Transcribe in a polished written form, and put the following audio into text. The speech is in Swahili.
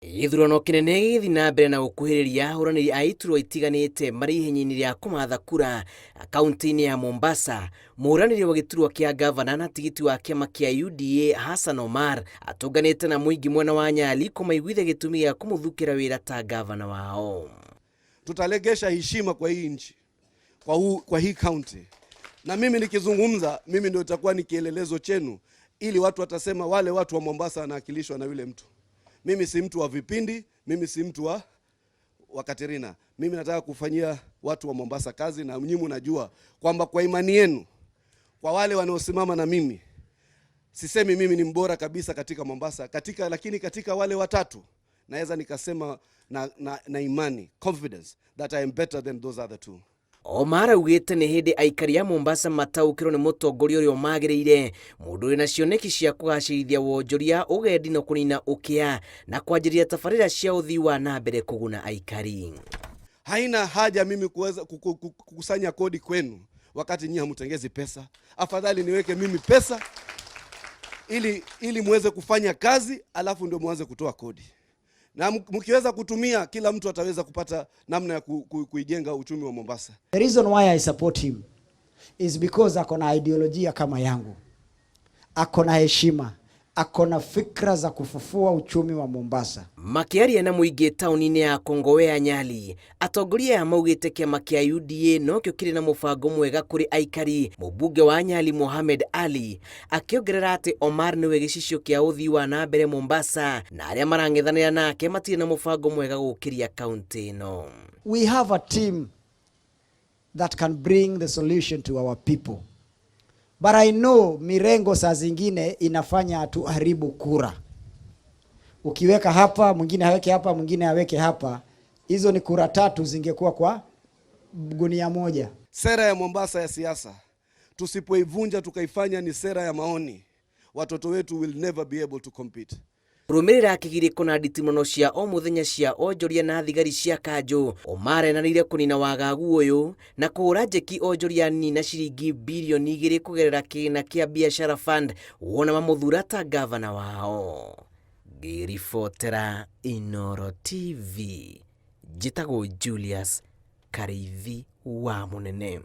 Gĩthurano kĩnene gĩgĩthiĩ na mbere na gũkuhĩrĩria, ahũranĩri a iturwa itiganĩte marĩ ihenya-inĩ rĩa kũmatha kura kaunti-inĩ ya Mombasa. Mũhũranĩri wa gĩturwa kĩa ngavana na tigiti wa kĩama kĩa UDA Hassan Omar atũnganĩte na mũingĩ mwena wa Nyali kũmaiguithia gĩtũmi gĩa kũmũthukĩra wĩra ta ngavana wao. Tutalegesha heshima kwa hii nchi, kwa hii county, na mimi nikizungumza, mimi ndio itakuwa ni kielelezo chenu, ili watu watasema wale watu wa Mombasa wanawakilishwa na yule mtu. Mimi si mtu wa vipindi, mimi si mtu wa Katerina. Mimi nataka kufanyia watu wa Mombasa kazi, na nyinyi mnajua kwamba kwa imani yenu, kwa wale wanaosimama na mimi, sisemi mimi ni mbora kabisa katika Mombasa, lakini katika wale watatu naweza nikasema na imani, confidence that I am better than those other two. Omar augĩte nĩ hĩndĩ aikari a Mombasa mataũkĩrwo nĩ mũtongoria ũrĩa ũmagĩrĩire, mũndũ wĩna cioneki cia kũgacĩrithia wonjoria, ũgendi na kũnina ũkĩa na kwanjĩrĩria tabarĩra cia ũthii wa na mbere kũguna aikari. Haina haja mimi kuweza kukusanya kodi kwenu wakati nyinyi hamtengezi pesa. Afadhali niweke mimi pesa ili muweze kufanya kazi, alafu ndio muanze kutoa kodi. Na mkiweza kutumia, kila mtu ataweza kupata namna ya kuijenga uchumi wa Mombasa. The reason why I support him is because ako na ideolojia kama yangu, ako na heshima, ako na fikra za kufufua uchumi wa Mombasa. Makĩaria na mũingĩ taũni-inĩ ya Kongowea Nyali, atongoria aya maugĩte kĩama kĩa UDA nokĩo kĩrĩ na mũbango mwega kũrĩ aikari. Mũmbunge wa Nyali Mohamed Ali akĩongerera atĩ Omar nĩwe gĩcicio kĩa ũthii wa na mbere Mombasa na arĩa marang'ethanĩra nake matirĩ na mũbango mwega gũkĩria kaunti ĩno. We have a team that can bring the solution to our people. But I know mirengo saa zingine inafanya tuharibu kura. Ukiweka hapa, mwingine aweke hapa, mwingine aweke hapa, hizo ni kura tatu zingekuwa kwa gunia moja. Sera ya Mombasa ya siasa tusipoivunja tukaifanya ni sera ya maoni, watoto wetu will never be able to compete. Kũrũmĩrĩra kĩgirĩko na nditimũrano cia o mũthenya cia onjoria na thigari cia kanjũ, Omar eranĩire kũnina wagagu ũyũ na kũhũra njeki onjoria nini na ciringi birioni 2 kũgerera kĩgĩna kĩa Biashara Fund wona mamũthura ta ngavana wao. Ngĩribotera Inooro TV, njĩtagwo Julius Karĩithi wa Mũnene.